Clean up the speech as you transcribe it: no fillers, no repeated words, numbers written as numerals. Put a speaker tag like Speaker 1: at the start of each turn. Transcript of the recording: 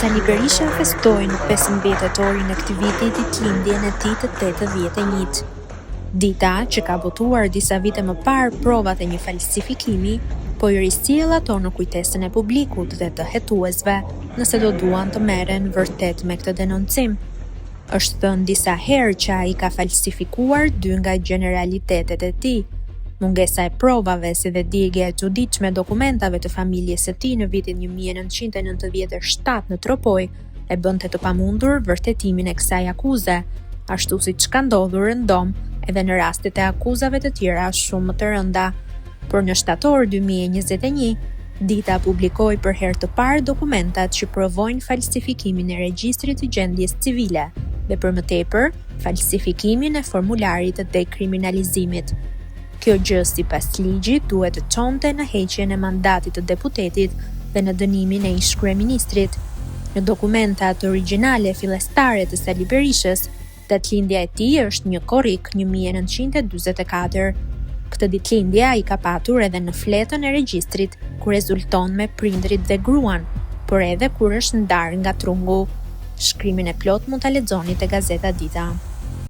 Speaker 1: Sali Berisha festoi në 15 tetorin e këtij viti ditëlindjen e tij të 81-të. Dita, që ka botuar disa vite më parë provat e një falsifikimi, po i risjell ato në kujtesën e publikut dhe të hetuesve, nëse do duan të merren vërtet me këtë denoncim. Është thënë disa herë që ai ka falsifikuar dy nga gjeneralitetet e tij. Mungesa e provave si dhe djegia e çuditshme e dokumentave të familjes së tij në vitin 1997 në Tropojë e bënte të pamundur vërtetimin e kësaj akuze, ashtu siç ka ndodhur rëndom edhe në rastet e akuzave të tjera shumë më të rënda. Por në shtator 2021, Dita publikoi për herë të parë dokumentat që provojnë falsifikimin e regjistrit të gjendjes civile dhe për më tepër, falsifikimin e formularit të dekriminalizimit. Kjo gjë sipas ligjit duhet të çonte në heqjen e mandatit të deputetit dhe në dënimin e ish-kryeministrit. Në dokumentat origjinale fillestare të Sali Berishës, Datëlindja e tij është 1 korrik 1944. Këtë ditëlindje ai ka patur edhe në fletën e regjistrit, ku rezulton me prindërit dhe gruan, por edhe kur është ndarë nga trungu. Shkrimin e plotë mund ta lexoni te gazeta Dita.